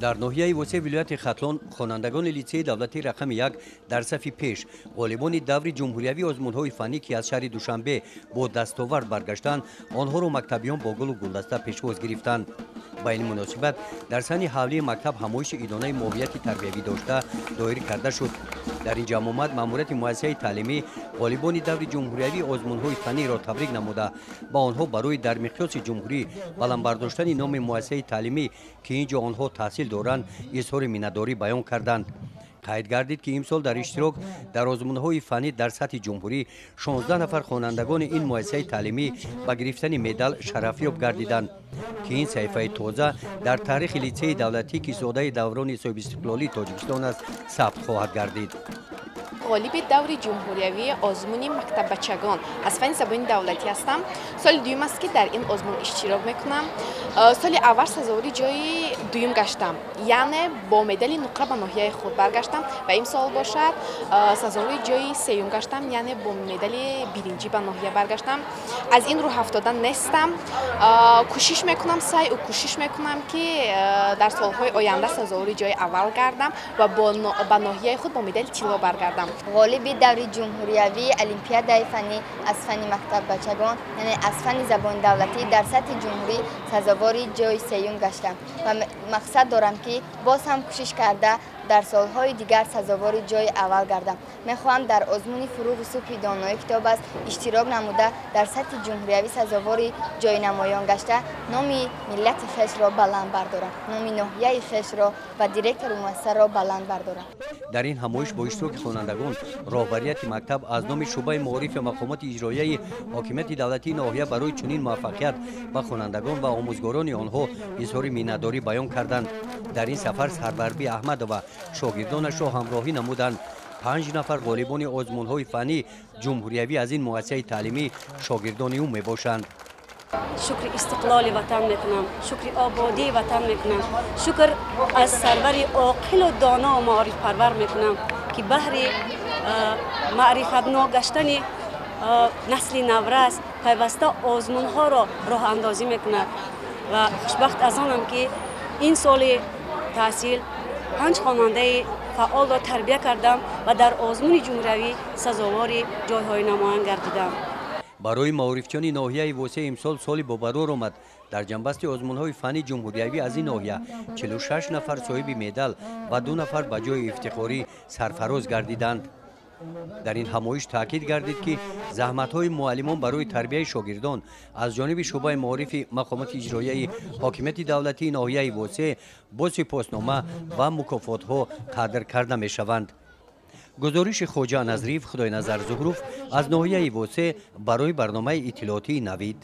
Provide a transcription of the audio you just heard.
Дар ноҳияи Восеъ вилояти Хатлон хонандагони литсейи давлатии рақами 1 дар сафи пеш ғолибони даври ҷумҳуриявии озмунҳои фаннӣ, ки аз шаҳри Душанбе бо дастовард баргаштанд, онҳоро мактабиён бо гулу гулдаста пешвоз гирифтанд. Ба ин муносибат дар саҳни ҳавлии мактаб ҳамоиши идонаи моҳияти тарбиявӣ дошта доир карда шуд. Дар ин ҷамъомад маъмурияти муассисаи таълимӣ ғолибони даври ҷумҳуриявии озмунҳои фанниро табрик намуда, ба онҳо барои дар миқёси ҷумҳурӣ баланд бардоштани номи муассисаи таълимӣ, ки ин ҷо онҳо таҳсил доранд, изҳори миннатдорӣ баён карданд. Қайд гардид, ки имсол дар иштирок дар озмунҳои фаннӣ дар сатҳи ҷумҳурӣ 16 нафар хонандагони ин муассисаи таълимӣ ба гирифтани медал шарафёб гардиданд, ки ин саҳифаи тоза дар таърихи литсейи давлатӣ, ки зодаи даврони соҳибистиқлолии Тоҷикистон аст, сабт хоҳад гардид. Ғолиби даври ҷумҳуриявии озмуни мактаббачагон аз фанни забони давлатӣ ҳастам. Соли дуюм аст, ки дар ин озмун иштирок мекунам. Соли аввал сазовори ҷои дуюм гаштам, яъне бо медали нуқра ба ноҳияи худ баргаштам, ва имсол бошад, сазовори ҷои сеюм гаштам, яъне бо медали биринҷӣ ба ноҳия баргаштам. Аз ин рӯҳафтода нестам, кӯшиш мекунам, саъю кӯшиш мекунам, ки дар солҳои оянда сазовори ҷои аввал гардам ва ба ноҳияи худ бо медали тилло баргардам. Ғолиби даври ҷумҳуриявии олимпиадаи фаннӣ аз фанни мактаббачагон, яъне аз фанни забони давлатӣ дар сатҳи ҷумҳурӣ сазовори ҷои сеюм гаштам ва мақсад дорам, ки боз ҳам кӯшиш карда, дар солҳои дигар сазовори ҷои аввал гардам. Мехоҳам дар озмуни «Фурӯғи субҳи донои китоб аст» иштирок намуда, дар сатҳи ҷумҳуриявӣ сазовори ҷои намоён гашта, номи миллати хешро баланд бардорам, номи ноҳияи хешро ва директори муассисаро баланд бардорам. Дар ин ҳамоиш бо иштироки хонандагон роҳбарияти мактаб аз номи шӯъбаи маорифи мақомоти иҷроияи ҳокимияти давлатии ноҳия барои чунин муваффақият ба хонандагон ва омӯзгорони онҳо изҳори миннатдорӣ баён карданд. Дар ин сафар Сарварби Аҳмадова шогирдонашро ҳамроҳӣ намуданд. Панҷ нафар ғолибони озмунҳои фаннӣ ҷумҳуриявӣ аз ин муассисаи таълимӣ шогирдони ӯ мебошанд. Шукри истиқлоли ватан мекунам, шукри ободии ватан мекунам, шукр аз сарвари оқилу доно маорифпарвар мекунам, ки баҳри маърифатнок гаштани насли наврас пайваста озмунҳоро роҳандозӣ мекунад. Ва хушбахт аз онам, ки ин соли таҳсил панҷ хонандаи фаъолро тарбия кардам ва дар озмуни ҷумҳуриявӣ сазовори ҷойҳои намоян гардидам. Барои маорифчиёни ноҳияи Восеъ имсол соли бобарор омад. Дар ҷанбасти озмунҳои фанни ҷумҳуриявӣ аз ин ноҳия 46 нафар соҳиби медал ва 2 нафар ба ҷои ифтихорӣ сарфароз гардиданд. Дар ин ҳамоиш таъкид гардид, ки заҳматҳои муаллимон барои тарбияи шогирдон аз ҷониби шӯъбаи маорифи мақомоти иҷроияи ҳокимияти давлатии ноҳияи Восеъ бо сипоснома ва мукофотҳо қадр карда мешаванд. Гузориши Хоҷа Назриев, Худойназар Зуҳруф аз ноҳияи Восеъ барои барномаи иттилоотии «Навид».